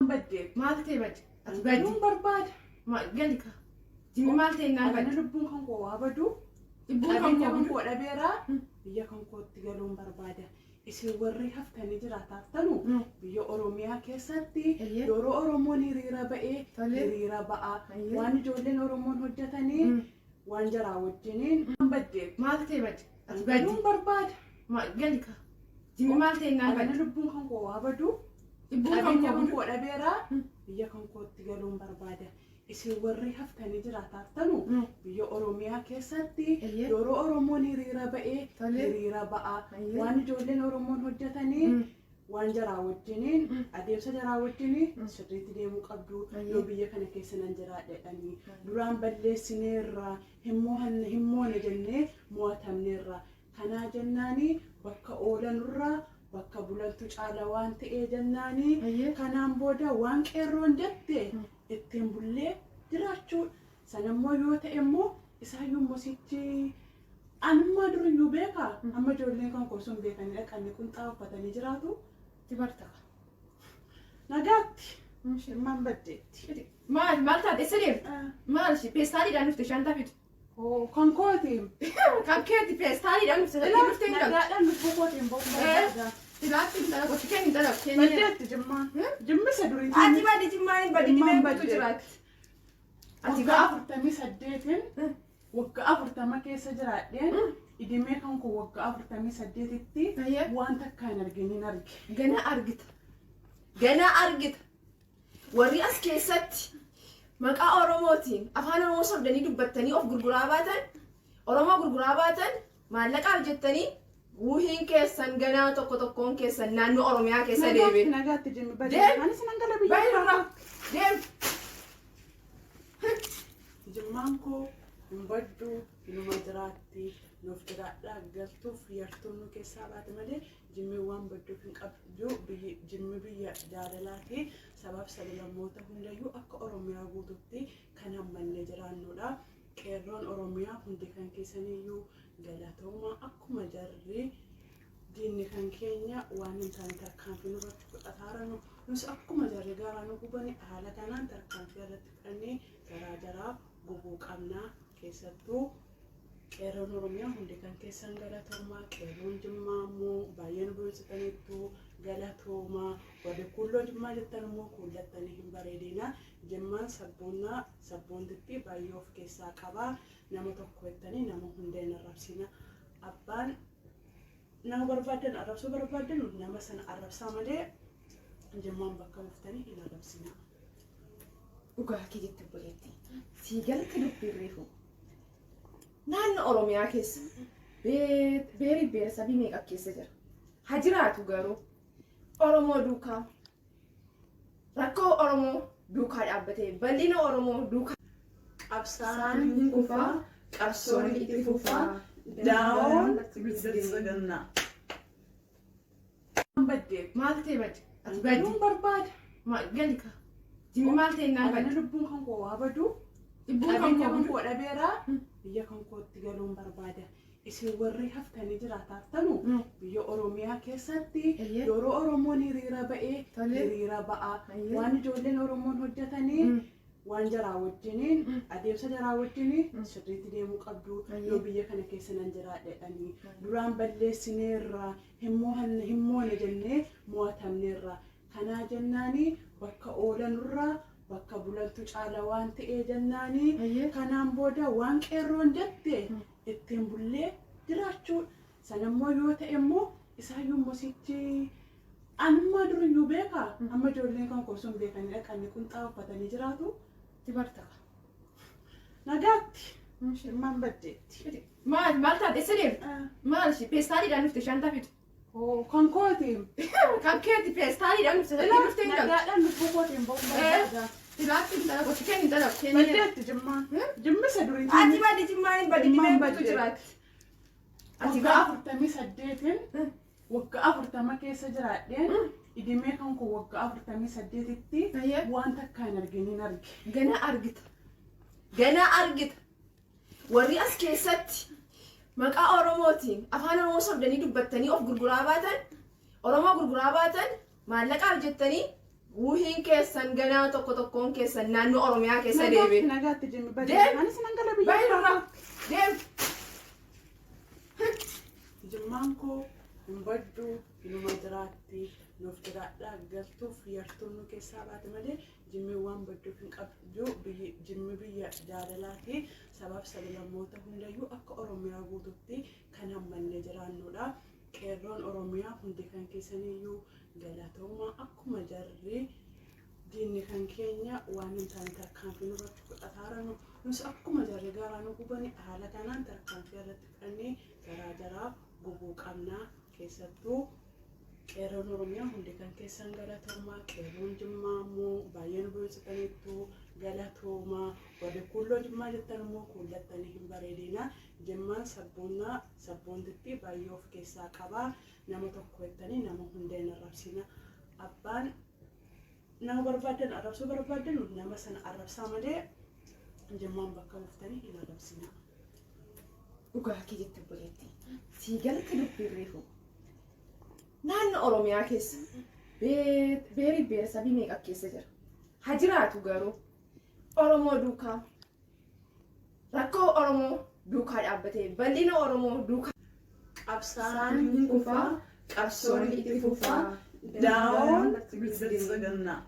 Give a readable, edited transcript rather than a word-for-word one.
Badde. Maal ta'e badde? Ati badde. Galuun barbaada. Gali ka. Jimmi maal ta'e naan Ani badde? lubbuun kan koo waa badu. Lubbuun kan Qabeenya koo kan badu. koo dhabeera. Biyya kan kootti galuun barbaada. Isin warri haftanii jiraataftanu biyya Oromiyaa keessatti yeroo Oromoon hiriira ba'ee hiriira ba'a. Waan ijoolleen Oromoon hojjetanii waan jaraa wajjiniin badde. Maal ta'e badde? Ati badde. Galuun barbaada. Gali ka. Jimmi maal ta'e naan Ani badde? lubbuun kan koo waa badu. Lubbuun kan Qabeenya koo kan badu. koo dhabeera. Biyya kan kootti galuun barbaada. Isin warri haftanii jiraataftanu biyya Oromiyaa keessatti yeroo Oromoon hiriira ba'ee hiriira ba'a. Waan ijoolleen Oromoon hojjetanii waan jaraa wajjiniin adeemsa jaraa wajjiniin sirriitti deemuu qabdu. Yoo biyya kana keessa nan jiraadha jedhanii duraan balleessineerra hin moone jennee mo'atamneerra. Kanaa jennaanii bakka oolanurraa bakka bulantu caala waan ta'ee jennaanii kanaan booda waan qeerroon jette ittiin bullee jiraachuu. Sanammoo yoo ta'e immoo isaayyuu mosichi anummaa duriyyuu beeka. Amma ijoolleen kan koo sun beekanii dhaqanii qunxaa uffatanii jiraatu. Tibarta. Nagaatti. Ilmaan baddeetti. Maal maal taate eessa deemta? Maal ishee peestaaliidhaan dhufte shantaa fidu. Kan kooti. Kan keeti peestaaliidhaan dhufte sadii dhuftee hin galtu. Nagaadhaan lubbuu kootiin ba'uun barbaada. Silaatti hin dalagu, si kenni hin dalagu. Kenni. Baddeetti jimmaan. Jimmisa durii. Ati badde jimmaan hin badde Jimmaan dhibee guutuu badde. jiraatti. Ati Waggaa 48n waggaa 40 keessa jiraadheen idimee kan koo waggaa 48tti waan takka hin arginin arge. Ganaa argita. Ganaa argita. Warri as keessatti maqaa Oromootiin afaan Oromoo sobdanii dubbattanii of gurguraa baatan, Oromoo gurguraa baatan, maallaqaaf jettanii wuhiin keessan ganaa tokko tokkoon keessan naannoo Oromiyaa keessa Nagaatti deebi'e. nagaatti jimmi badde. Deem. Anis nan gala biyya Bahi irraa. koo. Deem. Jimmaan koo hin baddu inuma jiraatti nuuf jiraadhaa galtuuf yartuun nu keessaa baate malee jimmi waan badduuf hin qabdu biyyi jimmi biyya jaalalaati sabaaf sablammoota hundayyuu akka Oromiyaa guututti kan hammannee jiraannudha. Qeerroon Oromiyaa hundi kan keessaniyyuu galatooma akkuma jarri diinni kan keenya waan hin taane tarkaanfii nurratti fudhataaranu nus akkuma jarri garaa nu gubani haala kanaan tarkaanfii irratti fudhannee garaa jaraa gubuu qabna keessattuu qeerroon Oromiyaa hundi kan keessan galatoomaa qeerroon Jimmaa immoo baay'ee nu boonsitaniittu galatoomaa warri kuulloo Jimmaa jettan immoo kuullattanii hin bareedina Jimmaan sabboonnaa sabboontittii baay'ee of keessaa qabaa nama tokko jettanii nama hunda hin arrabsina abbaan nama barbaadan arrabsuu barbaadan nama sana arrabsaa malee Jimmaan bakka buuftanii hin arrabsina. Dhugaa kee jette obboleettii. Sii galte dubbiin reefu. Naannoo Oromiyaa keessa beerii beerasabii meeqa keessa jira. Ha jiraatu garuu Oromoo duukaa rakkoo Oromoo duukaa dhaabbatee bal'ina Oromoo duukaa Qabsaan hin kufaa, qabsoon itti fufaa, daawon biltsiginnaa. Badde. Maal ta'e badde? Ati badde. Galuun barbaada. Gali ka. Jimmi maal ta'e naan Ani badde? lubbuun kan koo waa badu. Lubbuun kan Qabeenya koo kan badu. koo dhabeera. Biyya kan kootti galuun barbaada. Isin warri haftanii jiraataftanu biyya Oromiyaa keessatti yeroo Oromoon hiriira ba'ee hiriira ba'a. Waan ijoolleen Oromoon hojjetanii waan jaraa wajjiniin adeemsa jaraa wajjiniin sirriitti deemuu qabdu. Yoo biyya kana keessa nan jiraadha jedhanii duraan balleessineerra hin moone jennee mo'atamneerra. Kanaa jennaanii bakka oolanurraa bakka bulantu caala waan ta'ee jennaanii kanaan booda waan qeerroon jette ittiin bullee jiraachuu. Sanammoo yoo ta'e immoo isaayyuu mosichi anummaa duriyyuu beeka. Amma ijoolleen kan koo sun beekanii dhaqanii qunxaa uffatanii jiraatu. Tibarta. Nagaatti. Ilmaan baddeetti. Maal maal taate eessa deemta? Maal ishee peestaaliidhaan dhufte shantaa fidu. Kan kooti. Kan keeti peestaaliidhaan dhufte sadii dhuftee hin galtu. Nagaadhaan lubbuu kootiin ba'uun barbaada. Silaatti hin dalagu, si kenni hin dalagu. Kenni. Baddeetti jimmaan. Jimmisa durii. Ati badde jimmaan hin badde Jimmaan dhibee badde. guutuu jiraatti. Ati Waggaa 48n waggaa 40 keessa jiraadheen idimee kan koo waggaa 48tti waan takka hin arginin arge. Ganaa argita. Ganaa argita. Warri as keessatti maqaa Oromootiin afaan Oromoo sobdanii dubbattanii of gurguraa baatan, Oromoo gurguraa baatan, maallaqaaf jettanii Guuhiin keessan ganaa tokko tokkoon keessan naannoo Oromiyaa keessa Nagaatti deebi'e. nagaatti jimmi badee. Deem. Anis nan gala biyya. Bahi nurraa. Deem. Jimmaan koo hin baddu, inuma jiraatti, nuuf jiraadhaa, galtuuf yartuun nu keessaa baate malee jimmi waan badduuf hin qabdu. Biyyi jimmi biyya jaalalaati. Sabaaf sablammoota hundayyuu akka Oromiyaa guututti kan hammannee jiraannudha. Qeerroon Oromiyaa hundi kan keessaniyyuu galatooma. Akkuma jarri diinni kan keenya waan hin taane tarkaanfii nurratti fudhataaranu, nus akkuma jarri garaa nu gubani haala kanaan tarkaanfii irratti fudhannee garaa jaraa gubuu qabna. Keessattuu qeerroon Oromiyaa hundi kan keessan galatoomaa. Qeerroon Jimmaa immoo baay'ee nu boonsitaniittu, galatoomaa. Warri kuulloo Jimmaa jettan immoo kuullattanii hin bareedina. Jimmaan sabboonnaa sabboontittii baay'ee of keessaa qabaa. Nama tokko jettanii nama hunda hin arrabsina. Abbaan nama barbaadan arrabsuu barbaadan nama sana arrabsaa malee Jimmaan bakka buuftanii hin arrabsina. Dhugaa kee jette obboleettii. Sii galte dubbiin reefu. Naannoo Oromiyaa keessa beerii beeresabii meeqa keessa jira. Ha jiraatu garuu Oromoo duukaa, rakkoo Oromoo duukaa dhaabbatee, bal'ina Oromoo duukaa. Qabsaan hin kufaa, qabsoon itti fufaa. Daawon biltsiginnaa.